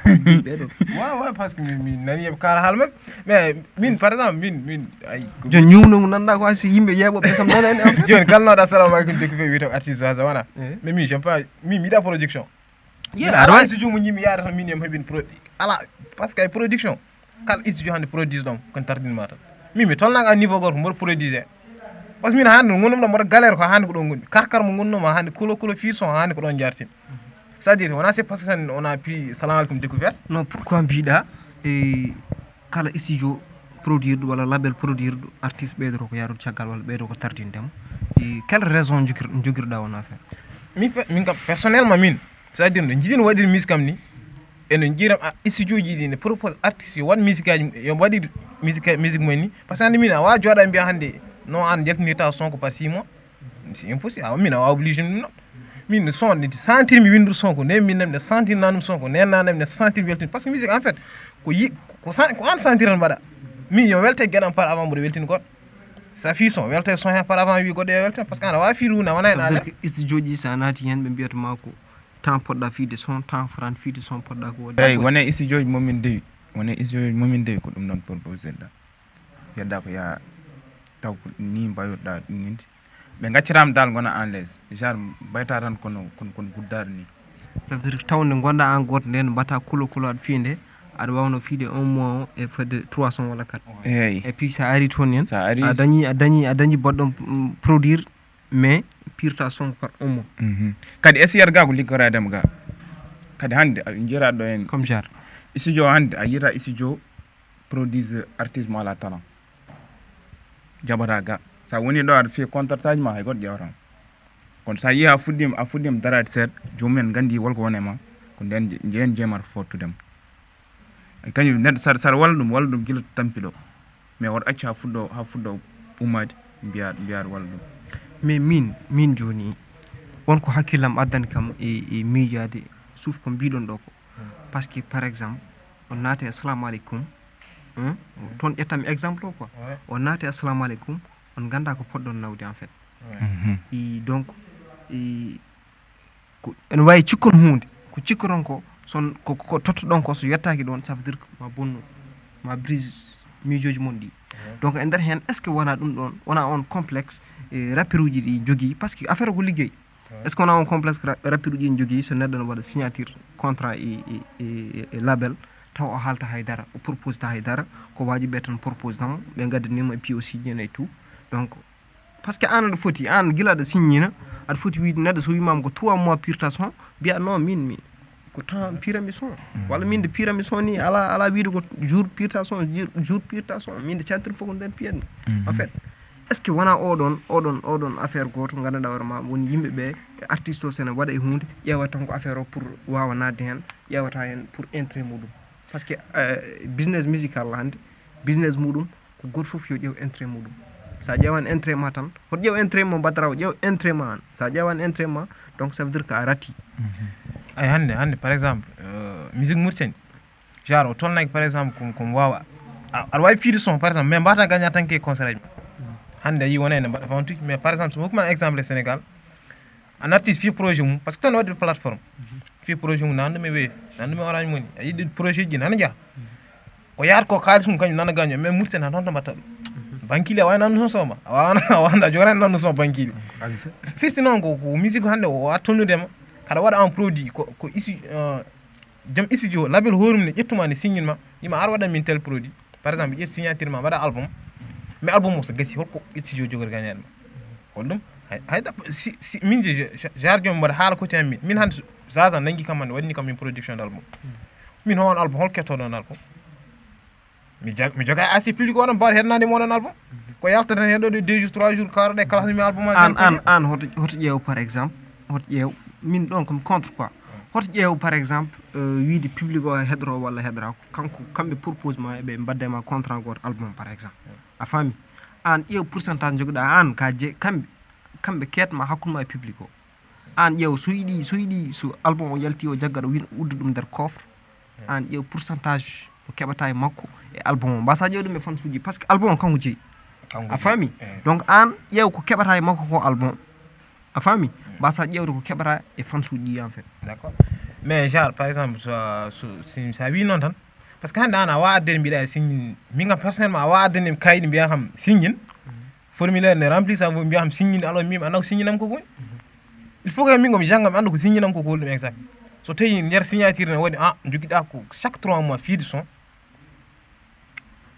Heddiɓe ɓeɗo. Wa wa, parce que min min nani eɓe kala haala maɓɓe. Mais min par exemple min min ay. Joni ñuwno mo nanda ko asi yimɓe yeeɓoɓe kam nana en. Joni kala nawɗa assalamu aleykum, découvert wiyata ko artiste wasa wona. Mais min j'aime pas, min mi yiɗa production. Min aɗa wawi studio mo jimi yaade tan min yam heɓin pro ala, parce que ay production kala studio hande produit ɗon kon tardinma tan. Min mi tolnaka a niveau goto mboɗo produisé, parce que min hande no gonɗum ɗo mboɗo galère ko hande ko ɗon gonmi, karkar mo gonɗum hande kulo kulo fii son hande ko ɗon jartin. C'est à dire wona c'est parce que tan wona pi salamu aleykum découverte. Non, pourquoi mbiɗa e kala studio produire ɗo walla label produire ɗo artiste ɓeydoto ko yarude caggal walla ɓeydo ko tardindemo? E quelle raison jogir jogirɗa on affaire? Min pe- min kam personnellement min, c'est à dire no jiɗin waɗir musique am ni, eno jiiram a studio ji ɗi ne propose artiste yo waɗ musique aji yo waɗir musique musique mumen ni, parce que hande min a wawa jooɗa mbiya hande non an jaltinirta son ko par six mois. C'est impossible, awa min a wawa obligé ɗum non. Min no son nde sentir mi windude son ko nde min nam nde sentir nanum son ko nde nanam nde sentir weltin, parce que musique en fait ko yi ko sa- ko an sentir an mbaɗa. Min yo welte gueɗam par avant mboɗo weltin goɗɗo. Sa fi son welte son he par avant wi goɗɗo yo welte, parce que ana wawi fi ɗum na wona hen ala. Studio ji sa naati hen ɓe mbiyata ma ko temps poɗɗa fiide son, temps fran fiide son poɗɗa ko woni. Eyyi wone studio ji momin dewi, wone studio ji momin dewi ko ɗum noon proposé ɗa. Yedda ko yaa taw ko ni mbawiɗa ɗum ninde. Ɓe gaccirama dal gona en l'aise, genre mbayta tan kono kono kono guddaɗo ni. Ça veut dire que tawde gonɗa an goto nden mbatta kulo kulo aɗa fiide, aɗa wawno fiide un mois o e fodde trois cents walla quatre. Eyyi. Et puis sa ari toon hen sa ari a dañi a dañi a dañi boɗɗo produire, mais pirta son ko par un mois. Kadi essayat ga ko liggoradema ga. Kadi hande a jiiraɗo ɗo hen comme genre studio hande a yiita studio produise artiste mo ala talent. Jaɓata ga sa woni ɗo aɗa fiya contrat aji ma hay goɗɗo ƴewatama. Kono sa yii ha fuɗɗima a fuɗɗima darade seeɗa, jomumen gandi wolko wone ma. Ko nden je- jeen jeemata fottudema. E kañum neɗɗo saɗa saɗa walla ɗum walla ɗum gila tampi ɗo. Mais woto accu ha fuɗɗo ha fuɗɗo ummade mbiya mbiya aɗa walla ɗum. Mais min min joni won ko hakkillam addani kam e e miijade suuf ko mbiɗon ɗo ko. Parce que par exemple on naati assalamu aleykum. Toon ƴettanmi exemple o quoi. On naati assalamu aleykum, on ganda ko poɗɗon nawde en fait. I donc i ko ene wawi cikkon hunde ko cikkoton ko son ko ko tottoɗon ko so yettaki ɗon ça veut dire que ma bonnu ma brise miijoji mon ɗi. Donc e nder hen est ce que wona ɗum ɗon wona on complexe e rappeur uji ɗi jogui, parce que affaire ko ligguey. Est ce que wona on complexe ra- rapide uji en jogii so neɗɗo ne waɗa signature contrat e, e, e, e label, taw o haalta hay dara, o propose ta hay dara? Ko waaji ɓe tan propose tan, ɓe gaddanima e P O C ji en e tout. Donc, parce que an aɗa foti, an gila aɗa signina, aɗa foti wiide neɗɗo so wimama ko trois mois pirta son, mbiya non, min mi ko temps pirami son, walla min de pirami son ni ala ala wiide ko jour pirta son, jour- jour pirta son, min de centre fof ko nden piyatmi. En fait, est ce que wona oɗon oɗon oɗon affaire goto ganduɗa hoore ma woni yimɓe ɓe e artiste o sene waɗa e hunde, ƴeewa tan ko affaire o pour wawa nadde hen, ƴeewata hen pour intérêt muɗum? Parce que euh, business musical hande, business muɗum ko goto foof yo ƴeew intérêt muɗum. Sa ƴeewan intérêt ma tan, hoto ƴeew intérêt mo baddaraw, ƴeew intérêt ma an. Sa ƴeewan intérêt ma, donc ça veut dire que a rati. Ay hannde hannde par exemple euh, musique mauritanie, genre o tolnaki par exemple komo komo wawa. Aɗa wawi fiide son par exemple mais mbata gagna tan ke concert aji ma. Hannde a yi wona ene mbaɗa fantuji mais par exemple somi hokkima exemple e sénégal, un artiste fi projet mum parce que tan wadde plateforme, fi projet mum nan ɗum e weefi, nan ɗum e orange moni, a yiɗi projet ji nana jeeha. Ko yaata ko kaalis mum kañum nana gaño mais murten tan honto mbatta ɗum? Bankili a wawi nandu son soma a wawana a wawanda jogorani nandu son bankili. Firti noon ko ko musique hannde o wawa tonnudema, kaɗa waɗa en produit ko ko isi joom studio label horum ne ƴettuma ne signine ma, yima ar waɗan min tel produit. Par exemple ƴetti signature ma mbaɗa album, mais album o so gasi holko studio jogori gañade ma? Hol ɗum? Hay hay ɗa- si si min je je- genre joom mbaɗa haala koti an min min hannde zaza nangi kam hannde waɗini kam min production d' album. Min howon album hol kettoɗon album? Mi jag- mi joga asi public oɗon mbaɗa heɗanade moɗon album. Ko yalta tan heɗoɗe deux jours trois jours karoɗe classe mi album an an an an hoto hoto ƴeew par exemple, hoto ƴeew, min ɗon komi contre quoi. Hoto ƴeew par exemple euh, wiide public o heɗoro walla heɗorako, kanko kamɓe propose ma eɓe mbadde ma contrat goto album par exemple, a faami? An ƴeew pourcentage joguɗa an ka je kamɓe, kamɓe ketma hakkude ma e public o. An ƴeew so yiɗi so yiɗi so album o yalti o jaggat o win udda ɗum nder coffre. An ƴeew pourcentage mo keɓata e makko e album o mbasa ƴeew ɗum e fansuji par ce que album o kanko jeeyi. A faami? Donc an ƴeew ko keɓata e makko ko album, a faami? Mbasa ƴeewde ko keɓata e fansuji ɗi en fait. D' accord. Mais genre par exemple so so si- sa wi noon tan, par ce que hannde an a wawa addere mbiɗa e signine min kam personnellement a wawa addere kayit mbiya kam signine, formulaire ne rempli sa mbiya kam signine alors min a naw signine am koko woni? Il faut que min komi jangga mi anda ko signine am koko woni ɗum exact. So tawi nder signature ne waɗi a joguiɗa ko chaque trois mois fiide son,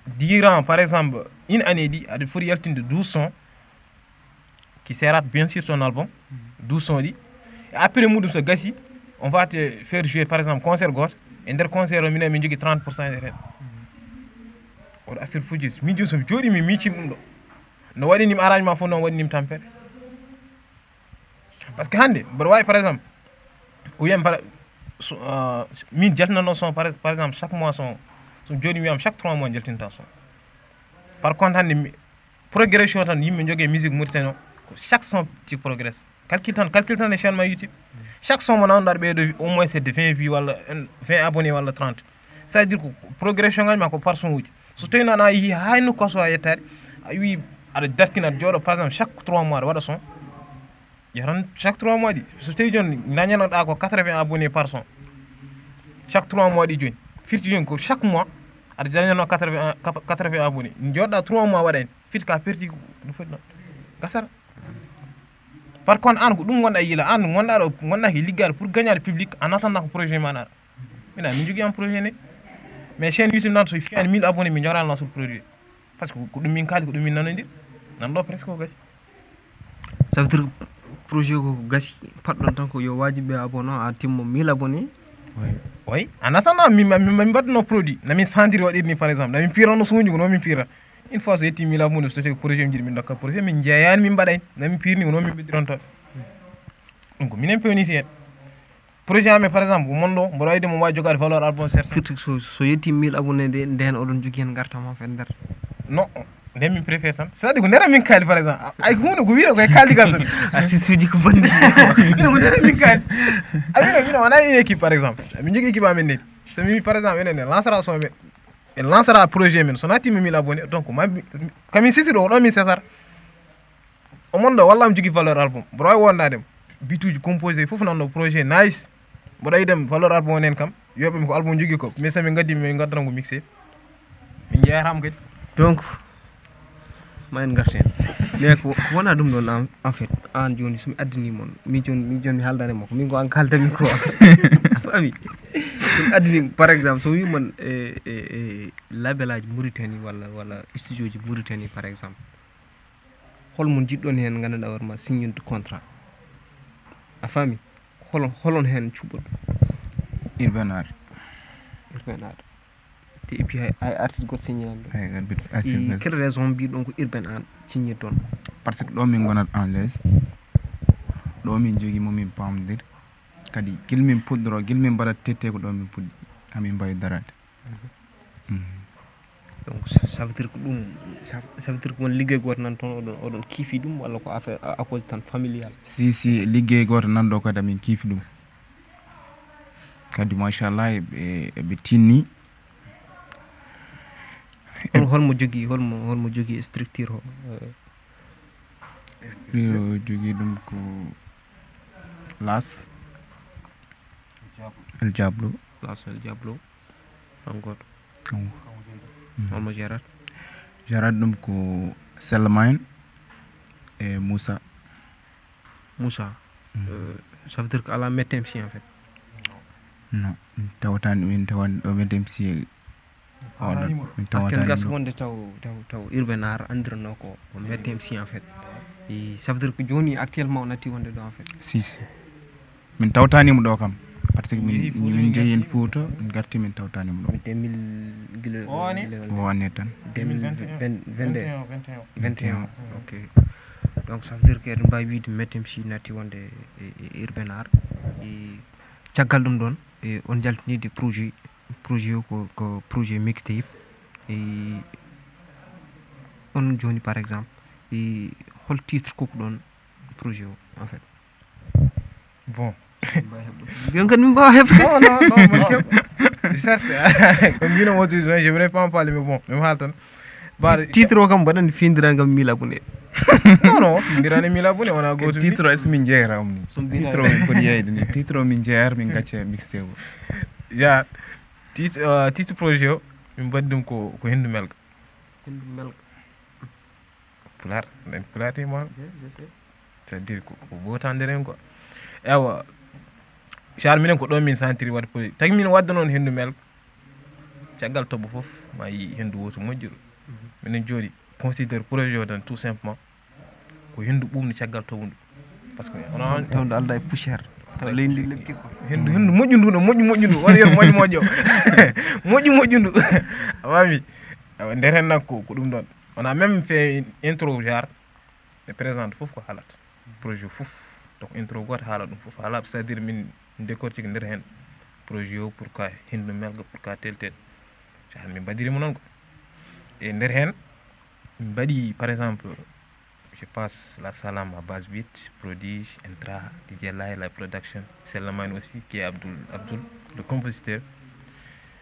durant par exemple une année ɗi aɗa foti yaltinde douze son, qui sera bien sûr ton album, douze son ɗi. Et après muɗum so gasi on va te faire jouer par exemple concert goto, e nder concert o minen min jogui trente pour cent e ren. Oɗo affaire fojis min joni somi jooɗi mi miccim ɗum ɗo, no waɗinimi arrangement fof noon waɗinimi tampere. Par ce que hannde mboɗo wawi par exemple o wiyam par min jaltinanno son par exemple chaque mois son, so joni wiyam chaque trois mois jaltinta son. Par contre hannde progression tan yimɓe jogue musique mauritanie o, ko chaque son ti progresse. Calcule tan calcule tan e chaîne ma youtube, chaque son mo nawnoɗa ɓeydo au moins c'est de vingt vues walla vingt abonné walla trente. Ça veut dire ko progression ngaji ma ko par son uji. So tawi noon a yeehi hay nokku so a yettaade, a wi aɗa dartina aɗa jooɗo par exemple chaque trois mois aɗa waɗa son. Ƴetan chaque trois mois ɗi, so tawi joni dañanoɗa ko quatre vingt abonné par son, chaque trois mois ɗi joni firti joni ko chaque mois aɗa dañano quatre vingt abonné, jooɗɗa trois mois waɗani firti ka perdi ko ɗum foti noon gasata. Par contre an ko ɗum gonɗa yiila an gonɗa ɗo gonɗa ko liggaade pour gagnade public a nattanɗa ko projet ma naɗa. Mina min jogui am projet ne, mais chaîne youtube nan so fiyani mille abonné mi jorani lanceur produit. Par ce que ko ɗum min kaali ko ɗum min nanodir. Nan ɗo presque ko gasi. Ça veut dire projet ko gasi, paɗɗon tan ko yo wajiɓe abonné a timmo mille abonné. Oui, en attendant min mbaɗno produit namin sentiri waɗirni par exemple namin piranno suuji ko nomin pira. Une fois so yetti mille abonné so tawi ko projet mi jiɗi min dokka projet min jeeyani min mbaɗay namin pirni ko nomin beddirantoɓe. Ɗum ko minen pewniti hen. Projet amen par exemple ko mon ɗo mboɗo wayde mo wawi jogade valeur album certain. Firti so so yetti mille abonné de nden oɗon jogui hen gartam en fait nder. Non. Nden min préfère tan c'est à dire ko ndera min kaali par exemple ay ko hunde ko wiide koye kaldigal tan. Artiste uji ko bandi. Mino ko ndera min kaali. A mino mino wona une équipe par exemple min jogui équipe amen nden. So mi wi par exemple enen en lancera son men, en lancera projet men so nattima mille abonné donc ma kamin sisi ɗo ko ɗo min sesata. Omon ɗo walla mi jogui valeur album mboɗo wawi wondadema bituji composé foof nanno projet nice. Mboɗo wawi dem valeur album onen kam yoɓemi ko album jogui ko mais somin gaddi min gaddana ko mixé. Min jeeyatama kadi. Donc Ma en ngarten. Mais ko ko wona ɗum ɗon, en, en fait, aan jooni, so mi addanii mon, mi jooni, mi jooni mi haaldani mo ko, min ko aan kaaldani ko. A faami? So mi addanii, par exemple, so mi wii mon, e, e, e labelaaji Mauritanie walla, walla studio ji Mauritanie, par exemple, hol mo njiɗɗon heen, nganndanɗaa hoore ma signinde contrat? A faami? Holon, holon heen cuɓɓoɗon? Urban Art. Urban Art. Te et puis hay, hay artiste gooto signani ɗo. Hay artiste I gooto. Quelle raison mbiɗon ko Urban Art signir toon? Parce que ɗo min ngonat en les, ɗo min jogii mo min pamdir. Kadi gila min puɗɗoro, gila min mbaɗa tette ko ɗo min puɗɗi, hamin mbawi daraade. Mhm. Donc ça, ça veut dire ko ɗum, ça, ça veut dire ko won liggey gooto nan toon, oɗon, oɗon kiifi ɗum, walla ko affaire à, à cause tan familial? Si, si, liggey gooto nan ɗo kadi amin kiifi ɗum. Kadi machallah, eɓe, eɓe tinni. Hol, holmo jogii, holmo, holmo jogii structure o? Eh. Structure o jogii ɗum ko Las El Diablo. Las El Diablo. Encore. Kanko. Mm. Holmo gérata? Gérata ɗum ko Selma en e Moussa. Moussa. Mm. Euh, ça veut dire que alaa Met M C en fait? Non, min tawtaani, min tawani ɗo Met M C. Oɗon, min parce que tawtaani gas ɗo. Wonde taw, taw, taw Urban Art anndirano ko, ko Met M C en fait. Et ça veut dire que jooni actuellement o natti wonde ɗo en fait. Si, si. Min tawtaani mo ɗo kam. Parce que min, min jeeyi heen Fouta, min ngarti min tawtaani mo ɗo. Deux mille gila, o woni? Gila o woni tan. Deux mille vingt et un. Vingt et un. Vingt et un. Ok. Donc ça veut dire que eɗen mbaawi wiyde Met M C natti wonde e, e Urban Art. E caggal ɗum ɗoon, e on njaltiniide projet, projet o ko, ko projet mixtape. E on jooni par exemple, e hol titre kokkuɗon projet o en fait? Bon. Mbiyon kadi min mbaawa heɓde. Non, non, non, mon kew. Certes, ko mbino mo tuuti, je voudrais pas en parler, mais bon, même haal tan. Baɗo titre o kam mbaɗani findiran kam mille abonnés. Non, non, findiran e mille abonnés, wona gooto. Titre o est-ce min jeera om ni? Titre o min poti yeyde ni. Titre o min jeer, min gacce mixtape o. Ja, titre, euh, titre projet o, min mbaɗi ɗum ko, ko Hendu Melga. Hendu Melga. Pulaar, nden Pulaar tigi mo. Je, je sais. C'est-à-dire ko, ko ɓootande ren quoi. Ewa, genre minen ko ɗo min sentiri waɗde projet. Tagi min wadde noon Hendu Melga. Caggal toɓo fof, ma yi hendu wooto moƴƴuru. Mhm. Minen jooɗi, considère projet o tan tout simplement. Ko hendu ɓuumni caggal toɓo ndu. Parce que, on a, hendu alda e poussière. Taw leydi ndi lepti quoi. Hendu, hendu moƴƴu ndu, no moƴƴu moƴƴu ndu. Woni yen moƴƴu moƴƴo. Moƴƴu moƴƴu ndu. A faami? Awa, nder hen nak ko, ko ɗum ɗon. On a même fait une intro, genre, ɓe présente fof ko haalata. Projet fof. Donc, intro gooto haala ɗum fof haala, c'est-à-dire min décortique nder hen. Projet o, pourquoi Hendu Melga, pourquoi tel, tel. Genre, min mbaɗiri mo noon ko. E nder hen, min mbaɗi, par exemple, je passe la salam à Base Beat, Prodige, Entra, D J Laila Production, Sellamani aussi, qui est Abdoul, Abdoul, le compositeur.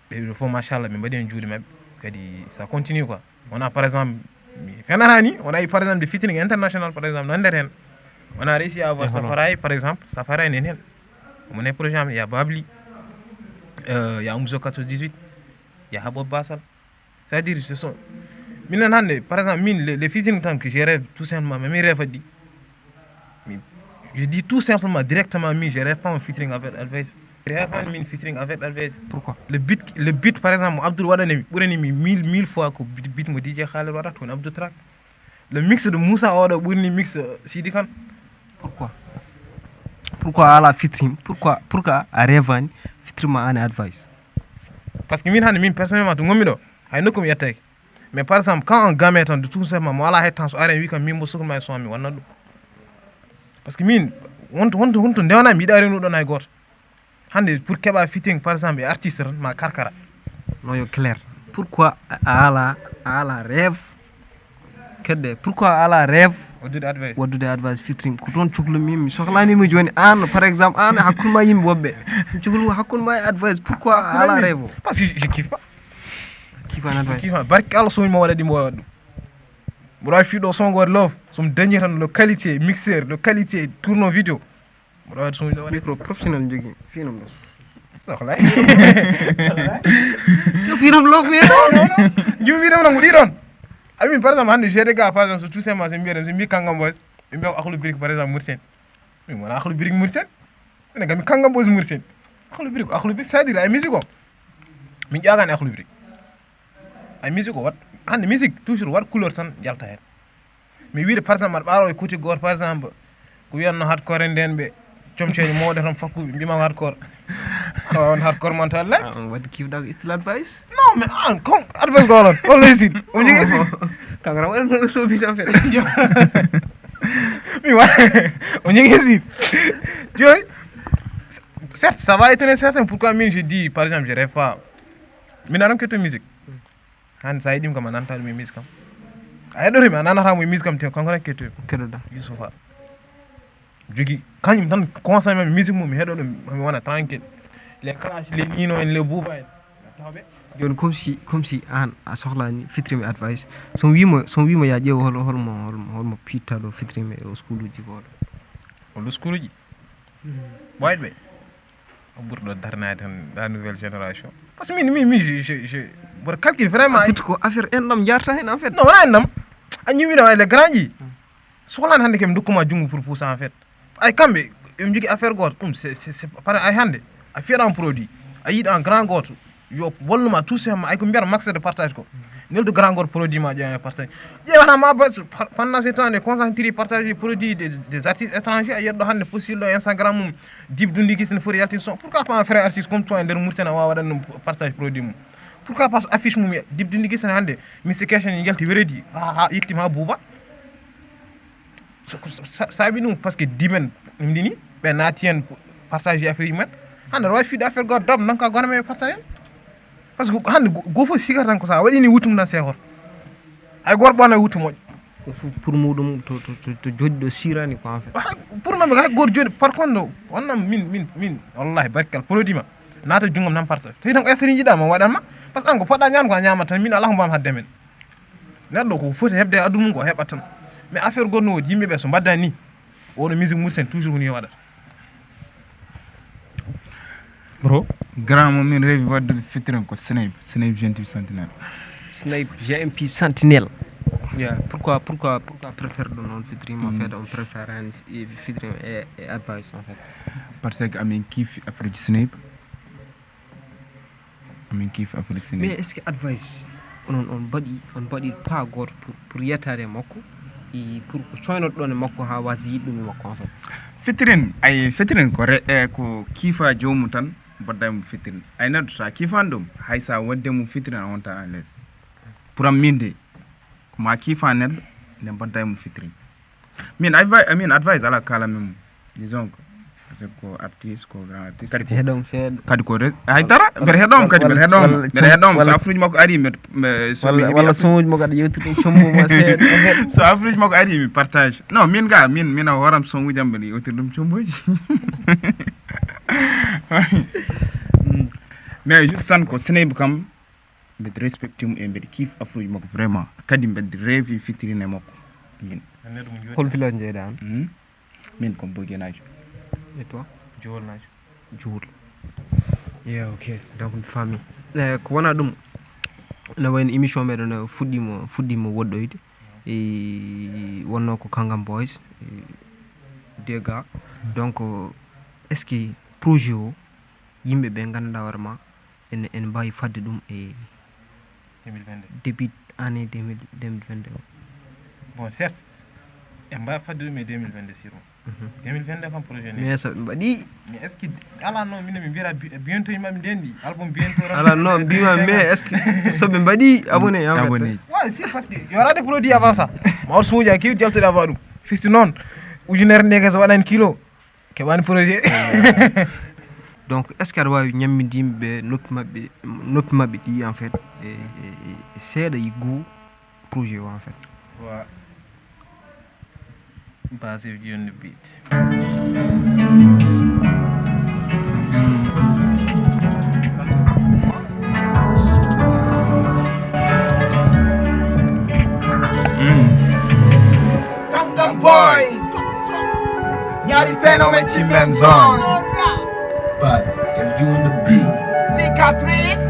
Ɓe ɗo fof, machallah, min mbaɗi hen juuɗe maɓɓe. Kadi, ça continue quoi. Wona, par exemple, mi fenata ni, on a eu, par exemple, des featuring international, par exemple, dans nder hen. On a réussi à avoir Safaraay, par exemple, Safaraay nen hen. Mon projet am, il y a Babli, euh, il y a Oumzo quatorze dix-huit, il y a Habo Basal. C'est-à-dire, ce sont, minen hannde, par exemple, min, les, les featuring tan que je rêve, tout simplement, mais mi rêve ɗi. Mi, je dis tout simplement, directement, mi, je rêve pas un featuring avec Alves. Je rêve pas min featuring avec Alves. Pourquoi? Le beat, le beat, par exemple, mo Abdoul waɗani mi, ɓurani mi mille, mille fois ko beat, beat mo D J Khaled waɗata, woni Abdou Track. Le mix de Moussa oɗo ɓurni mix, euh, Sidi Kane. Pourquoi? Pourquoi a alaa featuring? Pourquoi, pourquoi a rêvani featuring ma an e Advice? Parce que min hannde, min personnellement, to ngonmi ɗo, hay nokku mi yettaaki. Mais par exemple, quand un gars met tan de tout simplement, mo alaa hettan so ari en wi kam, min mo sukul ma e son, mi wannat ɗum. Parce que min, wonto, wonto, wonto ndewana mi yiɗa rewnuɗon hay gooto. Hannde pour keɓa featuring, par exemple, e artiste tan, ma karkara. Non, yo clair. Pourquoi a, a alaa, a alaa rêve kedde? Pourquoi a alaa rêve waddude Advice? Waddude Advice featuring? Ko toon cuklumi, mi sohlani mo jooni. An, par exemple, an, hakkunde ma yimɓe woɓɓe. Mi cuklumi hakkunde ma e Advice. Pourquoi a alaa rêve o? Parce que je kiffe pas. Kiifaani Advice? Kiifa, barke Allah, so mi mo waɗa ɗi, mo waɗa ɗum. Mboɗo wawi fiɗo son goto love, so mi dañi tan le qualité mixeur, le qualité tourno vidéo. Mboɗo wawi ɗum waɗa. Micro professionnel jogui, finam ɗo. Sohlay. Yo finam love mi ɗo. Jumi wiɗam nangu ɗi ɗon. Ay, min, par exemple, hannde, j'ai des gars, par exemple, so tout simplement, so mbiyaɗen, so mbi Kangam Boys, ɓe mbiya ko Akhlou Brick, par exemple, Mauritanie. Min wona Akhlou Brick Mauritanie. Minen kam, mi Kangam Boys Mauritanie. Akhlou Brick, Akhlou Brick, c'est-à-dire, ay musique o, min ƴaagani Akhlou Brick. Ay musique o, wat, hannde, musique, toujours, wat couleur tan, jalta heen. Mi wiide, par exemple, aɗa ɓaaroo e côté gooto, par exemple, ko wiyatno hardcore en ndeen ɓe, comceeje mawɗe tan fakkuɓe, mbima ko hardcore. Awa, on hardcore mental le. Ah, on waɗi kiwɗa ko still advice? Non, mais an, kon advice ko onon, on leydi. O jogii. Kanko tan waɗi noon sobi sans fait. Mi wa-, o jogii si. Jooni, certes, ça va étonner certains. Pourquoi min, je dis, par exemple, je rêve pas. Min aran ketto musique. Hannde, so a yiɗi mi kam, a nanata ɗum e musique am. A heɗoto mi, a nanata mo e musique am, te kanko tan kettoyi. Keɗoɗa. Youssoufa. Jogii, kañum tan, conseil mum, musique mum, mi heɗo ɗum, mi wona tranquille. Les Clash, les Nino en, les Booba en. Tawɓe. Jooni, comme si, comme si aan a sohlaani Fitri mi advice. So mi wiima, so mi wiima ya ƴeew hol, holmo, holmo, holmo piittaɗo Fitri mi e o school uji ko hol? Hol school uji? Ɓooyɓe ɓe. O ɓurɗo darnaade tan la nouvelle génération. Parce que min, min, min, je, je, je, mboɗo calcule vraiment. En fait, ko affaire enɗam jarta heen, en fait. Non, wona enɗam. A ñiwino ay les grands ji. Sohlaani hannde ke mi dokkuma junngo pour pousse, en fait. Ay kamɓe, ɓe njogii affaire gooto. Ɗum, c'est, c'est, c'est pareil. Ay hannde, a fiyaɗa on produit. A yiɗa on grand gooto. Yo walluma tout simplement. Ay ko mbiyata max de partage ko. Neldu grand gooto produit ma ƴeewa partage. Ƴeewata ma ba, pendant ce temps, nde concentré partage produit des, des artistes étrangers. A yiyat ɗo hannde possible ɗo Instagram mum. Dip Doundou Guiss ne foti yaltin son. Pourquoi pas un frère artiste comme toi e nder Mauritanie a waawa waɗan ɗum partage produit mum? Pourquoi pas affiche mum Dip Doundou Guiss ne hannde Mister Cash ne yalti weredi ha, ha yettima ha Booba? Sa-, sa-, saabi ɗum parce que Dip en ɗum ndini ɓe naati hen partage affaire ji men. Hannde aɗa waawi fiɗde affaire goto dom nanka gona men partage hen. Parce que hannde go-, go fof sikata tan ko sa waɗini wuttum tan seekor. Hay goto ɓoona wuttu moƴƴo. Ko fof pour muɗum to, to, to, to jooɗi ɗo sirani ko en fait. Hay pour non hay goto jooɗi par contre wonnam min, min, min wallahi barkal produit ma naata junngam tan partage. Tawi tan ko essai jiɗa ma waɗan ma. Parce que an ko poɗɗa ñaan ko a ñaama tan min ala ko mbawmi hadde men. Neɗɗo ko foti heɓde e aduna mum ko heɓat tan. Mais affaire goɗɗo o yimɓe ɓe so mbaddani ni. Oɗo musique Mauritanie toujours woni waɗata. Bro. Grand mo min reewi waddude featuring ko Snape, Snape G M P Sentinel. Snape G M P Sentinel. Yeah, pourquoi, pourquoi, pourquoi préfère ɗum noon featuring mo Mm. Feede on préfère hen e featuring e, e advice en fait? Parce que amin kiifi affaire Snape. Amin kiifi affaire Snape. Mais est-ce que advice onon on mbaɗi, on mbaɗi pas goto pour, pour yettaade e makko, e pour ko coynoɗo ɗon e makko ha wasa yiɗ ɗum e makko en fait? Featuring, ay featuring ko re-, eh, ko kiifa joomum tan, mbadda e mum featuring. Ay neɗɗo sa kiifani ɗum, hay sa wadde mum featuring a wonta à l'aise. Pour am min de, ko ma kiifa neɗɗo, nde mbadda e mum featuring. Min advi-, min advice ala kala min mum. Disons que, parce que ko artiste, ko grand artiste. Kadi ko, Heɗom seeɗa. Kadi ko re-, hay dara, mbeɗa heɗom kadi, mbeɗa heɗom. Walla Mbeɗa heɗom, so walla afruji makko ari, mbeɗa, mbeɗa, so walla, mi heɓi walla affaire. Son uji makko aɗa yewtude son mum ma seeɗa, en fait. So affaire makko ari, mi partage. Non, min ga, min, min a hooram son uji am mbeɗa yewtude ɗum comboji. Mm. Mais juste tan ko Snape kam, mbeɗa respecte mo e mbeɗa kiif affaire uji makko vraiment. Kadi mbeɗa rêve featuring e makko. Min. Hol village njeyɗa an? Hmm? Min ko Bogenaajo. Et toi? Jowolnaajo. Jowol. Yeah, ok. Donc, mi faami. Eh, ko wona ɗum, ene wayno émission meɗen o fuɗɗiima, fuɗɗiima woɗɗoyde. E, wonno ko Kangam Boys, e, Dega. Donc, est-ce que projet o, yimɓe ɓe ngannduɗaa hoore ma, en, en mbaawi fadde ɗum e deux mille vingt-deux. Début année deux mille, deux mille vingt-deux o? Bon, certes, en mbaawi fadde ɗum e deux mille vingt-deux sûrement. Mhm. Deux mille vingt-deux kam projet ne. Mais so ɓe mbaɗi. Mais est-ce que ala non min mi mbira bi-, bientôt yimɓe mi ndendi album bientôt. Ala non mbima mais est-ce que so ɓe mbaɗi abonné en fait? Abonné. Ouais, si, parce que y aura des produits avant ça. Ma won suuji a kewi jaltude avant ɗum. Fisti noon ujunere ndeke so waɗani kilo. Keɓaani projet. Donc, est-ce que aɗa waawi ñamminde yimɓe ɓe noppi maɓɓe, noppi maɓɓe ɗi, en fait, e, e, e seeɗa e goût projet o, en fait? Wa base of on the beat. Mm. Kangam Boys. Ñaari phénomène ci même zone. Buzz, F D on the beat. Cicatrice.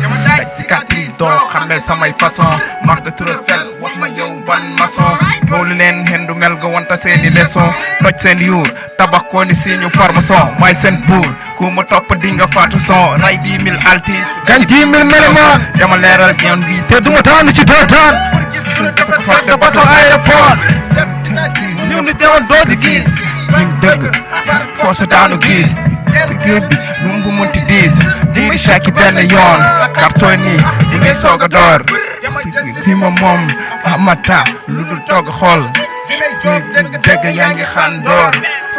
Dama daaj cicatrice. Ɗo xamme samay façon, makka tura fel, wax ma yow ban maçon. Loolu leen hendu mel ga wanta seeni leçon, toj seen yuur, tabax ko ni si ñu formation, may seen buur. Ku ma topp di nga faatu son, ray dix mille altis, gañ dix mille méléman. Dama leeral yoon bi te duma taanu ci dootaan. Suñu dafa ko fàtte bato aéroport. Ñëw ni teewoon doo di gis. Ñun dëgg, force daanu gis. Géej bi, lu mu mënti diis. Diri chaque benn yoon. Carton yi, di ngay soog a door. Fi ma moom, amata, lu dul toog xool. Dëgg yaa ngi xandoor.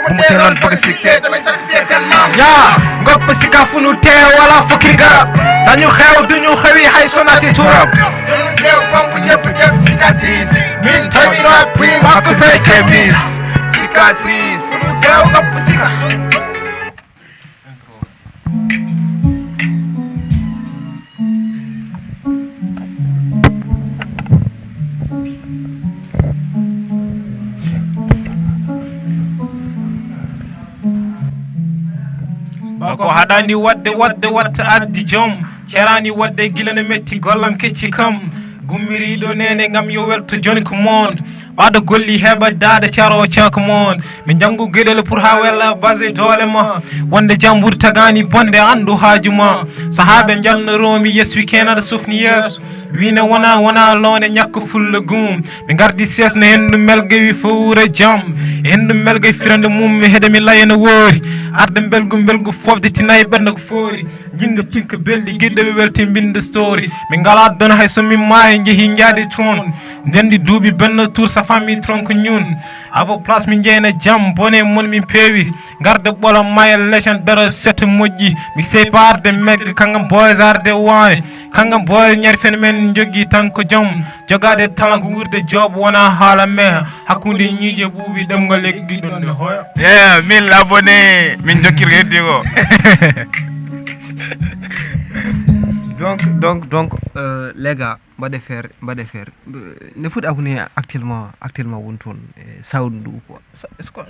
Bu mu teeloon bëgg si kee, damay sacrifier seen maam. Ya, ngopp si ka fu nu teew wala fukki garab. Dañu xew, duñu xewi, hay sonati turab. Teew pomp ñëpp def cicatrice. Min toy rap, puis ma ko fay kemis. Cicatrice. Teew ngopp si ka. Bako haɗani waɗde, waɗde watta addi joom. Cerani waɗde gila no metti gollam kecci kam. Gummiriɗo nene ngam yo welto joni ko mon. Ɓaɗo golli heɓa daɗa caro cako mon. Ɓe janngu geɗel pour ha wella base doole ma. Wonde jambude tagani bonde andu haaju ma. Sahaɓe jalno romi yes weekend aɗa sofni yeeso. Wina wona, wona londe ñakko fulla gum. Ɓe gardi ses no hendu melge wi fowre jam. Hendu melge firande mum mi heɗe mi laye no woori. Arde mbelgu, mbelgu fofde tinayi ɓernde ko foori. Jinde tinka belɗi giɗɗo ɓe welti mbinde story. Min ngala addono hay so min maayi jehi jaade toon. Ndendi duuɓi benno tour sa famille tronko ñun. Abo place min jeyna jam bone mon min peewiri. Garde ɓola maya legend dara sete moƴƴi. Mi sey parde megge kangam boys arde waane. Kangam boys ñari fen men joggi tan ko jom. Jogaade talent ko wuurde job wona haala me. Hakkunde ñiiƴe ɓuuɓi ɗemngal lekki ɗon ne hoya. Yeah, mille abonnés min jokkir heddi ko. Donc, donc, donc, euh, les gars, mbaɗe faire, mbaɗe faire. Euh, ne foti abonné actuellement, actuellement woni toon e sawdu ndu quoi. Est-ce que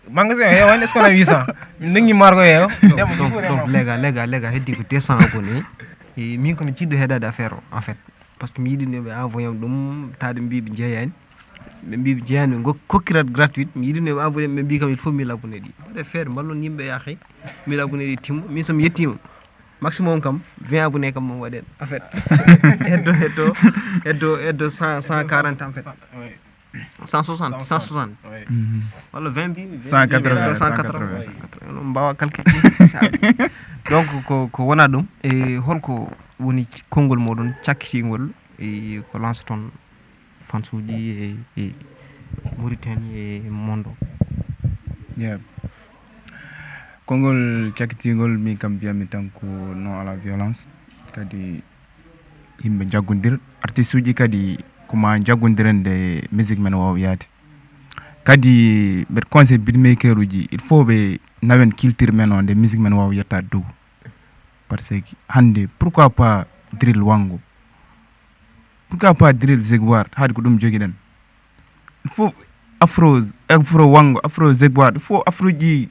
magasin o yewan est-ce que na huit cent? Min ndengi margo yeyo. Donc, donc, donc, les gars, les gars, les gars, heddi ko deux cents abonnés. E min komi jiɗɗo heɗade affaire o en fait, parce que mi yiɗi no ɓe envoyé am ɗum taade mbi ɓe jeeyani. Ɓe mbi ɓe jeeyani ɓe gok- kokkirat gratuite, mi yiɗi no ɓe envoyé ɓe mbi kam il faut mille abonnés ɗi. Mbaɗe faire mballon yimɓe yahay. Mille abonnés ɗi timma, min somi yettima maximum kam vingt abonnés kam moom waɗen en fait. Heddo heddo heddo heddo cent, cent quarante en fait. Cent soixante, cent soixante. Walla vingt mbi cent quatre-vingts, cent quatre-vingts. Cent quatre-vingts. Mbawa calculer. Donc ko ko wona ɗum e holko woni konngol moɗon cakkitingol e ko lance toon fansuji e, e Mauritanie e monde o? Yeah. Konngol cakkitingol min kam mbiyami tan ko non à la violence. Kadi yimɓe njaggodir, artiste uji kadi ko ma njaggodir nde musique men wawa yaade. Kadi mbeɗa conseil beatmaker uji il faut ɓe nawen culture men o nde musique men wawa yettaade dow. Parce que hannde pourquoi pas drill wango? Pourquoi pas drill zegwar? Haade ko ɗum jogiɗen. Il faut afro, afro wango, afro zegwar, il faut afro ji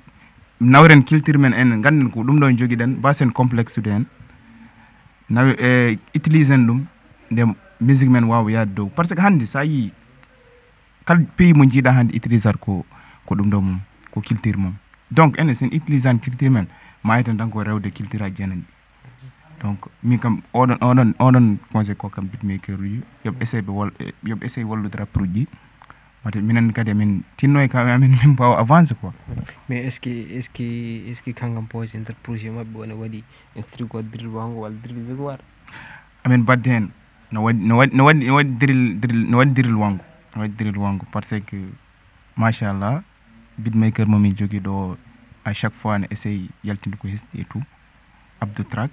nawren culture men en, ganden ko ɗum ɗon jogiɗen, basen complexe de en. Nawe e utiliser ɗum nde musique men wawa yaade dow. Parce que hannde sa yi kala pays mo jiiɗa hannde utilisat ko ko ɗum ɗo mum, ko culture mum. Donc enen sen utilisant culture men, ma eten tan ko rewde culture aji jenen. Donc min kam oɗon oɗon oɗon conseil ko kam beatmaker uji yoɓe essaye ɓe wal yoɓe essaye wallude rappeur uji. Wate minen kadi min tinno e kawe amen min mbawa avance quoi. Mais est ce que est ce que est ce que kangam poise nder projet mabɓe wona waɗi instrugo drill wango walla drill victoire? Amin badde hen no waɗi no waɗi no waɗi no waɗi drill drill no waɗi drill wango no waɗi drill wango parce que machallah beatmaker momin jogui ɗo à chaque fois ne essaye yaltinde ko hesɗi et tout. Abdou Track.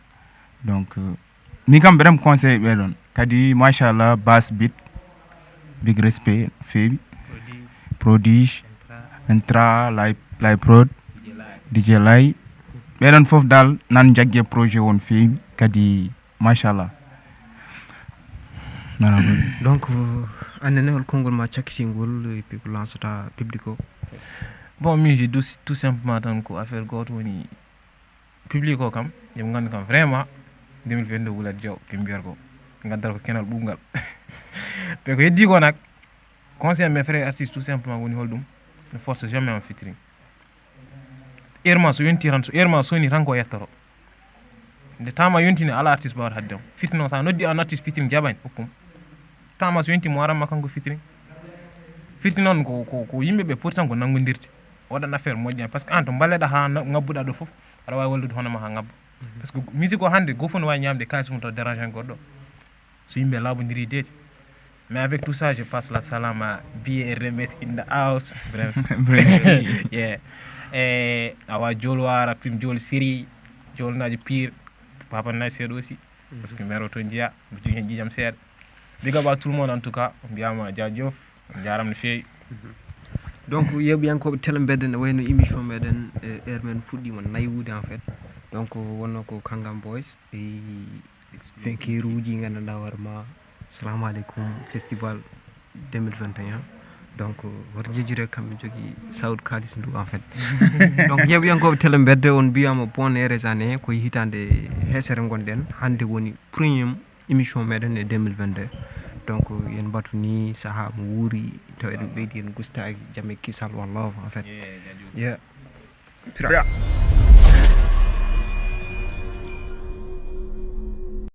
Donc euh, min kam mbeɗam conseil ɓeɗon kadi machallah bas bit, big respect no feewi. Prodige, intra lay lay prod, dj lay, ɓeɗon foof dal nan jagge projet o no feewi kadi machallah. Donc annene hol konngol ma cakkitingol e pico lanceta public o? Bon min je dis tout simplement tan ko affaire goto woni public o kam yoɓe gandu kam vraiment deux mille vingt-deux wulat diaw ɓe mbiyata ko. Ngaddata ko kenal ɓuuɓngal. Ɓe ko heddi ko nak, conseil mes frères artistes tout simplement woni holɗum? Ne force jamais en featuring. Heure ma so yonti tan, so heure ma soni tan ko yettoto. Nde tama yontini ala artiste bawata hadde on. Featuring noon sa noddi an artiste featuring jaɓani, hokkuma. Tama so yonti mo aranma kanko featuring. Featuring noon ko, ko, ko yimɓe ɓe poti tan ko nanngodirde. Waɗan affaire moƴƴa. Parce que an to mballeɗa ha na-, ngabbuɗa ɗo fof, aɗa wawi wallude hono ma ha ngabba. Parce que musique o hannde, go fof no wawi ñamde kaalis mum taw dérange en goɗɗo. So yimɓe laaɓodiri deedi. Mais avec tout ça, je passe la salam à B A Remet in the house. Bref. Yeah. E awa Jol Wara, Pim Jol Siri, Jol Naji Pire, Papa Naji seeɗa aussi. Parce que mero to njiya, mi jogi hen ƴiƴam seeɗa. Big up à tout le monde en tout cas. On mbiyama jaajëf, on njaarama no feewi. Donc yeeɓiyankooɓe Tele Mbedde, ne wayno émission meɗen, e heure men fuɗɗima naywude en fait. Donc wonno ko Kangam Boys e vainqueuruji gandanɗa hoore ma. Salamu aleykum festival deux mille vingt et un. Donc woto jejjire kamɓe jogi sawdu kalis ndu en fait. Donc yeeɓiyankooɓe Tele Mbedde, on mbiyama bonne heureuse année, ko hitande hesere gonɗen. Hannde woni premier émission meɗen e deux mille vingt-deux. Donc yen mbatu ni saaha mo wuuri taw eɗen ɓeydi en gustaaki jam e kisal, wallahu en fait. Yeah.